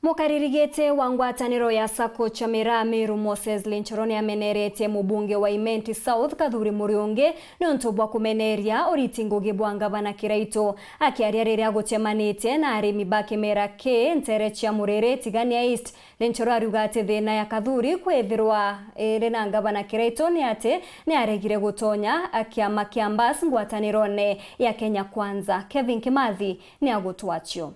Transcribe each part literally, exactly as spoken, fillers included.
Mukariri giti wa ngwataniro ya sacco cha miraa Meru Moses Linchoro ni ameneretie mubunge wa Imenti South Kathuri Murungi niuntu bwa kumeneria uriti ngugi bwa ngavana Kiraitu. Akiaria riria agucemanitie na arimi ba kimera ki ntere cia Muriri Tigania East, Linchoro ariuga ati thina ya Kathuri kwithirwa iri na ngavana Kiraitu ni ati ni aregire gutonya kiama kia Mbas ngwatanirone ya Kenya Kwanza. Kevin Kimathi ni agutwacio.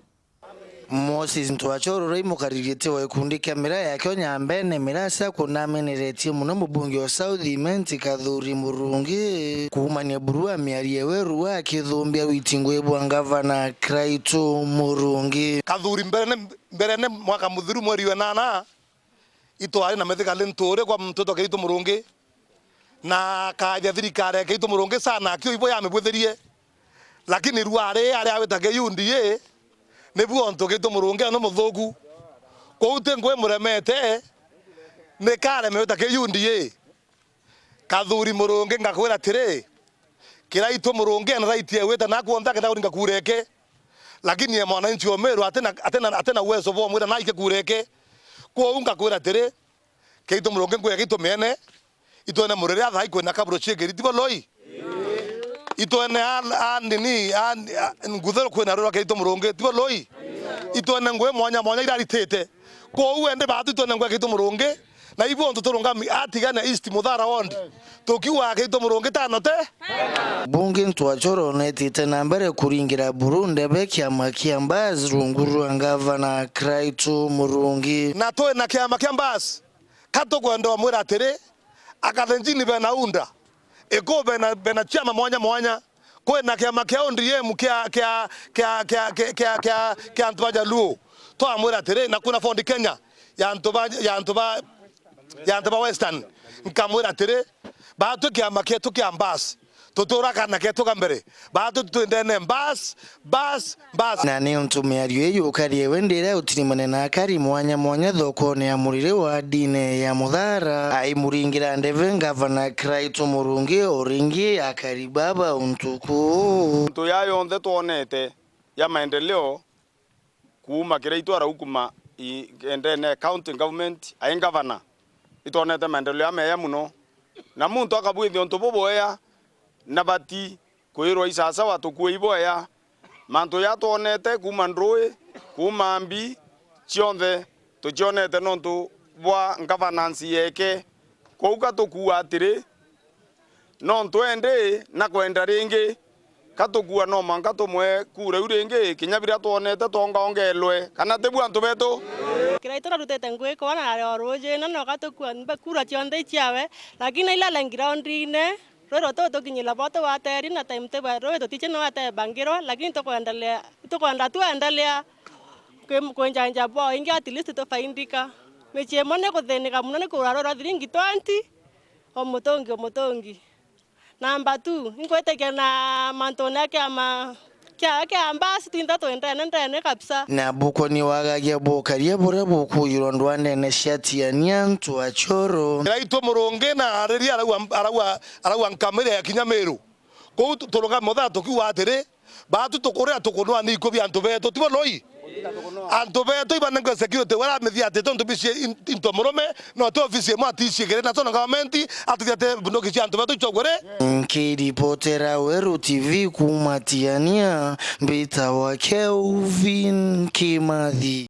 Moses Ntwachoro uria mukariri giti wa gikundi kia miraa ya Kenya Mbene Miraa Sacco nameneretie muno mubunge wa South Imenti Kathuri Murungi kuumania buru wa miario ewe rua akithumbia witi ngugi bwa ngavana Kiraitu Murungi. Kathuri mbere ni, mbere ni mwaka muthiru mweri wa nana, itwari na methikali nturi kwa muntu witwa Kiraitu Murungi. Na akaja thirikari ya Kiraitu Murungi sana, akio ibo yamibwithirie. Lakini rua ri aria awita K U D A, nibu ontu Kiraitu Murungi ni muthuku. Kwou ti ngugi muremete, ni kareme wita K U D A. Kathuri Murungi, ngakwira atiri, Kiraitu Murungi ena right ya gwita na kwonta akenda kuringa kura eke. Lakini e mwananchi o Meru atina, atina, atina uwezo bwa mwira na aike kura eke. Kwou ngakwira atiri, Kiraitu Murungi ngugi eke itumiene, itwene Muriri a thai kwina kaburo ciigiri, tibo loi? Itwene a, a nini, a, a, nguthero kwina rura Kiraitu Murungi, tibo loi? Itwene ngugi mwanya mwanya iraritite. Kwou ende baatu itwene ngugi Kiraitu Murungi, na ibu ontu turungami atigane East Muthara Ward. Tukiuga Kiraitu Murungi tano te? Bunge Ntwachoro netite na mbere kuringira buru ndebe kiama kia Mbas rungu rwa ngavana Kiraitu Murungi. Na twina kiama kia Mbas. Ka tukwenda umwira atiri, Akalenjini bena UDA, Ekuu bena, bena ciama mwanya mwanya, kwina kiama kia O D M kia, kia, kia antu ba Jaluo. Twamwira atiri, na kwina Ford Kenya ya antu ba, ya antu ba, ya antu ba Western. Nkamwira atiri, baatwi kiama kietu kia Mbas. Tuturakana ketu ka mbere. Baatu twindene Mbas, Mbas, Mbas. Na ni untu miario ii yukari ewe ndira utirimane na akari mwanya mwanya thokone ya Muriri wa dine ya Muthara, aimuringira ndebe ngavana Kiraitu Murungi o ringi akari baba untuku. Antu ya yonthe twonete ya maendeleo kuuma Kiraitu araukuma i, endene county government, ai ngavana, itwonete maendeleo jameya muno. Na muntu akabwithia untu bubwea, na bati kwirwa isasawa tukue ibwea. Mantu ja twonete kuuma ndui, kuuma mbi, cionthe tucionete nontu bwa governance yeke. Kwou ka tukua atiri, no ntwende na kwenda ringi, ka tukua no mwanka tumwe kura iu ringi, kinya biria twonete twongaongelwe, kana tibu antu betu? Kiraitu narutite ngugi kwona na reo ruji, na no ka tukua mbe kura cionthe iciawe, lakini na ilale ngiroundine, rwiro tu tukinyila bo tuwateri na time table, rui tutici no atebangirwa, lakini tukuendelea, tukwenda tuendelea kwi-, kwinjanja bo ingi, at least tufaindika. Micii imwe ni kuthinika muno ni kura rwiro thiringi twenty, o mutungi, o mutungi. Namba two, inkwitikia na mantune a kiama kia, kia Mbas twinthe twi ndene, ndene kabisa. Na bukoni wagagia bukaria buria bukuirwa ndwanene cia Tiania Ntwachoro. Kiraitu Murungi na ariria arauga, arauga, arauga nkamire ya kinya Miru. Kuu tu-, turugame uthaa tukiuga atiri, baatu tukuria tukunwa ni ikuu bia antu betu, tibo loi? Antu betu ibanengwe security, wala amithia ati tontu bici in-, into murume, no tu ofisi imwe atici igiri, na sono government atithia ati bunduki cia antu betu icogwere. Nkiripotera Weru T V kuuma Tiania, mbitawa Kelvin Kimathi.